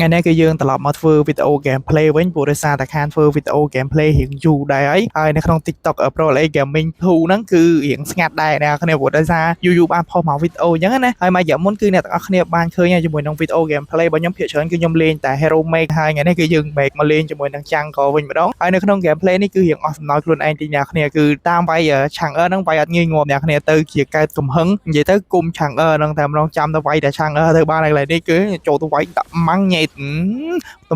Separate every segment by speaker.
Speaker 1: ថ្ងៃនេះគឺយើងត្រឡប់មកធ្វើវីដេអូ gameplay វិញព្រោះដោយសារតែខានធ្វើវីដេអូ gameplay រៀងយូរដែរហើយហើយនៅក្នុង TikTok Pro LA Gaming 2ហ្នឹងគឺរៀងស្ងាត់ដែរអ្នកគ្នាព្រោះដោយសារយូរយូរបានផុសមកវីដេអូអញ្ចឹងណាហើយមួយរយៈមុនគឺអ្នកទាំងអស់គ្នាបានឃើញហើយជាមួយនឹងវីដេអូ gameplay របស់ខ្ញុំភាគច្រើនគឺខ្ញុំលេងតែ Hero Mage ហើយថ្ងៃនេះគឺយើង make មកលេងជាមួយនឹង Jungle វិញម្ដងហើយនៅក្នុង gameplay នេះគឺរៀងអស់សំណោចខ្លួនឯងទីអ្នកគ្នាគឺតាមវាយ Chang'e ហ្នឹងវាយអត់ងាយងាប់អ្នកគ្នាទៅជាកើតកំហឹងនិយាយទៅគុំ Chang'e ហ្នឹងតែម្ដងចាំទៅវាយតែ Chang'e ទៅបានហើយកន្លែងនេះគឺចូលទៅវាយដាក់ម៉ាំងញ៉ែត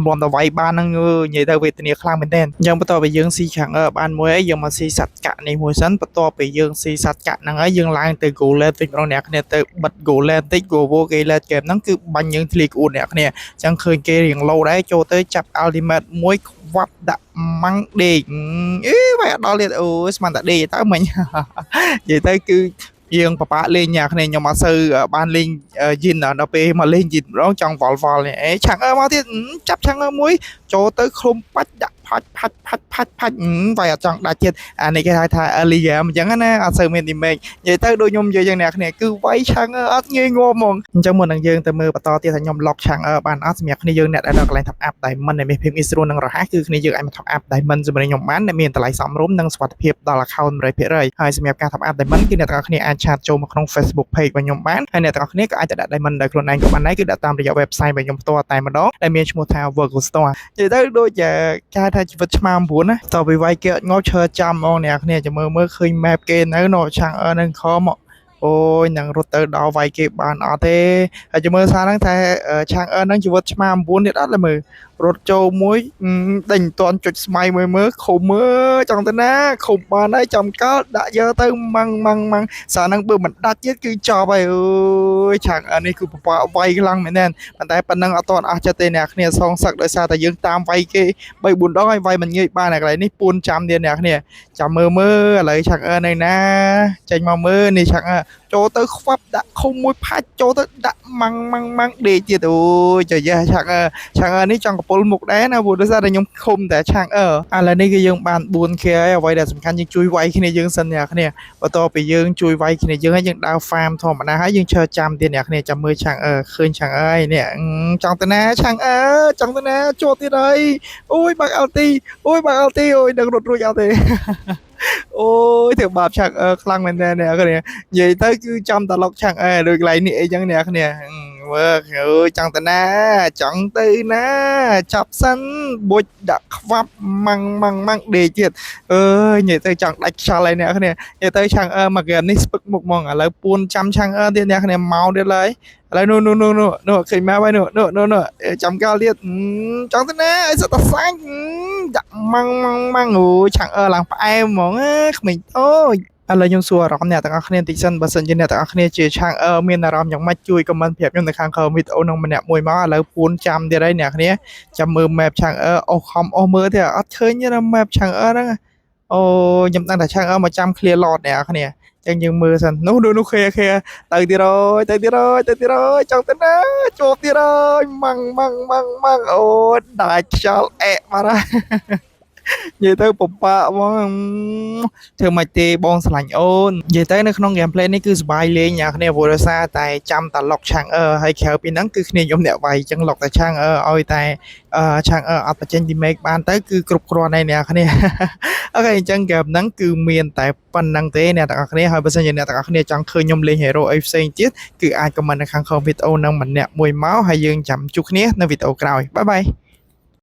Speaker 1: ម្រាំទៅវាយបានហ្នឹងនិយាយទៅវេទនាខ្លាំងមែនទែនអញ្ចឹងបន្ទាប់ពីយើងស៊ី Chang'e បានមួយហើយយើងមកស៊ីសត្វកាក់នេះមួយសិនបន្ទាប់ពីយើងស៊ីសត្វកាក់ហ្នឹងហើយយើងឡើងទៅ gold lane វិញម្ដងអ្នកគ្នាទៅបិទ gold lane តិច go គេ late game ហ្នឹងគឺបាញ់យើងធ្លាយក្អួតអ្នកគ្នាអញ្ចឹងឃើញគេរៀង low ដែរចូលទៅចាប់ ultimate មួយខ្វាប់ដាក់ម៉ាំងដេកអេវាយអត់ដល់ទៀតអូស្មានតែដេកតើមិញ និយាយទៅគឺយើងបបាក់លេងញ៉ាគ្នាខ្ញុំអត់សូវបានលេងយិនដល់ពេលមកលេងយិនម្ដងចង់វល់វល់នេះអេឆាំងអើមកទៀតចាប់ឆាំងអើមួយចូលទៅឃុំបាច់ដាក់ផាច់ផាច់ផាច់ផាច់ផាច់វាយអត់ចង់ដាច់ទៀតអានេះគេហៅថា early game អញ្ចឹងណាអត់សូវមាន damage និយាយទៅដូចខ្ញុំនិយាយយ៉ាងអ្នកគ្នាគឺវាយឆាំងអត់ងាយងាប់ហ្មងអញ្ចឹងមុននឹងយើងទៅមើលបន្តទៀតថាខ្ញុំ lock ឆាំងអើបានអត់សម្រាប់គ្នាយើងអ្នកដែលនៅកន្លែង top up diamond ដែលមានភាពងាយស្រួលនិងរហ័សគឺគ្នាយើងអាចមក top up diamond សម្រាប់ខ្ញុំបានដែលមានតម្លៃសមរម្យនិងសុវត្ថិភាពដល់ account 100%ហើយសម្រាប់ការ top up diamond គឺអ្នកទាំងអស់គ្នាអាច chat ចូលមកក្នុង Facebook page របស់ខ្ញុំបានហើយអ្នកទាំងអស់គ្នាក៏អាចទៅដាក់ diamond ដោយខ្លួនឯងក៏បានដែរគឺដាក់តាមរយៈ website របស់ខ្ញុំផ្ទាល់តែម្ដងដែលមានឈ្មោះថា Virgo Store និយាយទៅដូចជាគេហៅថាជីវិតឆ្មា9ណាតទៅវាយគេអត់ងាប់ឈើចាំហ្មងអ្នកគ្នាចាំមើលមើលឃើញ map គេនៅនោះឆាំងអឺនឹងខមកអូយនឹងរត់ទៅដល់វាយគេបានអត់ទេហើយចាំមើលសារហ្នឹងថាឆាំងអឺហ្នឹងជីវិតឆ្មា9ទៀតអត់ឡើយមើលរត់ចូលមួយដេញមិនតាន់ចុចស្មៃមួយមើលខុំមើលចង់ទៅណាខុំបានហើយចំកលដាក់យកទៅម៉ាំងម៉ាំងម៉ាំងសារហ្នឹងបើមិនដាច់ទៀតគឺចប់ហើយអើយឆាំងអឺនេះគឺពិបាកវាយខ្លាំងមែនទែនប៉ុន្តែប៉ុណ្ណឹងអត់ទាន់អស់ចិត្តទេអ្នកគ្នាសងសឹកដោយសារតែយើងតាមវាយគេ3 4ដងហើយវាយមិនងាយបានតែកន្លែងនេះពួនចាំទៀតអ្នកគ្នាចាំមើលមើលឥឡូវឆាំងអឺនៅណាចេញមកមើលនេះឆាំងអឺចូលទៅខ្វាប់ដាក់ខុំមួយផាច់ចូលទៅដាក់ម៉ាំងម៉ាំងម៉ាំងដេកទៀតអូយចយ៉ាឆាំងអឺឆាំងអឺនេះចង់កពុលមុខដែរណាព្រោះដោយសារតែខ្ញុំឃុំតែឆាំងអឺឥឡូវនេះគឺយើងបាន 4K ហើយអ្វីដែលសំខាន់យើងជួយវាយគ្នាយើងសិនអ្នកគ្នាបន្ទាប់ពីយើងជួយវាយគ្នាយើងហើយយើងដើរ farm ធម្មតាហើយយើងឈរចាំទៀតអ្នកគ្នាចាំមើលឆាំងអឺឃើញឆាំងអើយនេះចង់ទៅណាឆាំងអឺចង់ទៅណាជាប់ទៀតហើយអូយបាក់ ulti អូយបាក់ ulti អូយដឹងរត់រួចអត់ទេ អូយធ្វើបាបឆាំងអឺខ្លាំងមែនតើអ្នកគ្នានិយាយទៅគឺចាំតែលុកឆាំងអឺដូចកន្លែងនេះអីចឹងអ្នកគ្នាមើលអើយចង់ទៅណាចង់ទៅណាចាប់សិនបុចដាក់ខ្វាប់ម៉ាំងម៉ាំងម៉ាំងដេកទៀតអើយនិយាយទៅចង់ដាច់ខ្យល់ហើយអ្នកគ្នានិយាយទៅឆាំងអឺមកហ្គេមនេះស្ពឹកមុខហ្មងឥឡូវពួនចាំឆាំងអឺទៀតអ្នកគ្នាមកទៀតហើយឥឡូវនោះនោះនោះនោះនោះឃើញមកហើយនោះនោះនោះនោះចាំកាលទៀតចង់ទៅណាឲ្យសិតតែសាច់ដាក់ម៉ាំងម៉ាំងម៉ាំងអូយឆាំងអឺឡើងផ្អែមហ្មងក្មេងតូចឥឡូវខ្ញុំសួរអារម្មណ៍អ្នកទាំងអស់គ្នាបន្តិចសិនបើសិនជាអ្នកទាំងអស់គ្នាជាឆាងអឺមានអារម្មណ៍យ៉ាងម៉េចជួយ comment ប្រាប់ខ្ញុំនៅខាងក្រោមវីដេអូនោះម្នាក់មួយមកឥឡូវពួនចាំទៀតហើយអ្នកគ្នាចាំមើល map ឆាងអឺអូខំអូមើលទេអត់ឃើញទេណា map ឆាងអឺហ្នឹងអូខ្ញុំដឹងតែឆាងអឺមកចាំ clear lord អ្នកគ្នាចឹងយើងមើលសិននោះនោះនោះខេខេទៅទៀតហើយទៅទៀតហើយទៅទៀតហើយចង់ទៅណាជាប់ទៀតហើយម៉ាំងម៉ាំងម៉ាំងម៉ាំងអូដាច់ខ្យល់អែមកហើយនិយាយទៅពិបាកហ្មងធ្វើម៉េចទេបងស្រឡាញ់អូននិយាយទៅនៅក្នុង gameplay នេះគឺសប្បាយលេងអ្នកគ្នាព្រោះដោយសារតែចាំតែ lock ឆាំងអឺហើយក្រៅពីហ្នឹងគឺគ្នាខ្ញុំអ្នកវាយអញ្ចឹង lock តែឆាំងអឺឲ្យតែអឺឆាំងអឺអត់បញ្ចេញ damage បានទៅគឺគ្រប់គ្រាន់ហើយអ្នកគ្នា OK អញ្ចឹង game ហ្នឹងគឺមានតែប៉ុណ្្នឹងទេអ្នកទាំងអស់គ្នាហើយបើសិនជាអ្នកទាំងអស់គ្នាចង់ឃើញខ្ញុំលេង hero អីផ្សេងទៀតគឺអាច comment នៅខាងក្រោមវីដេអូហ្នឹងម្នាក់មួយមកហើយយើងចាំជួបគ្នានៅវីដេអូក្រោយ bye bye.